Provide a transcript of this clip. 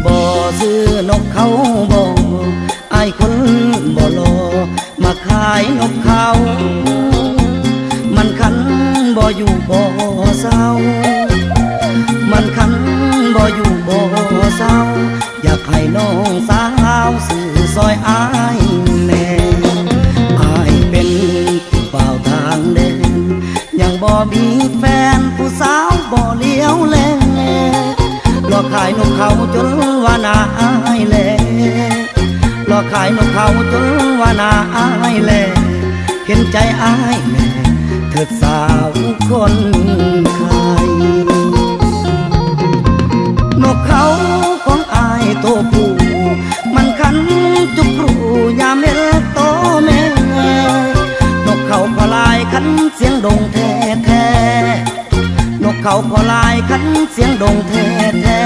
ບໍ່ຊື້ນົກເຂົາບໍ່ ອ້າຍຄົນບໍ່ຫຼໍ່ ມາຂາຍນົກເຂົາ ມັນຄັນບໍ່ຢູ່ບໍ່ເຊົາ ມັນຄັນບໍ່ຢູ່ບໍ່ເຊົາ ຢາກໃຫ້ນ້ອງສາວຊື້ຊ່ອຍອ້າຍແດ່ ອ້າຍເປັນຜູ້ບ່າວຕ່າງແດນ ຍັງບໍ່ມີແຟນ ຜູ້ສາວບໍ່ຫຼຽວແລ ຫຼອກຂາຍນົກເຂົາຈົນວ່າໜ້າອາຍແລ ຫຼອກຂາຍນົກເຂົາຈົນວ່າໜ້າອາຍແລ ເຫັນໃຈອ້າຍແດ່ເຖີດສາວຄົນໄຄ ນົກເຂົາຂອງອ້າຍໂຕຜູ້ ມັນຄັນຈຸກຮູຍາມເຫັນໂຕແມ່ ນົກເຂົາພໍລາຍຄັນສຽງດົງແທ້ໆ ນົກເຂົາພໍລາຍຄັນສຽງດົງແທ້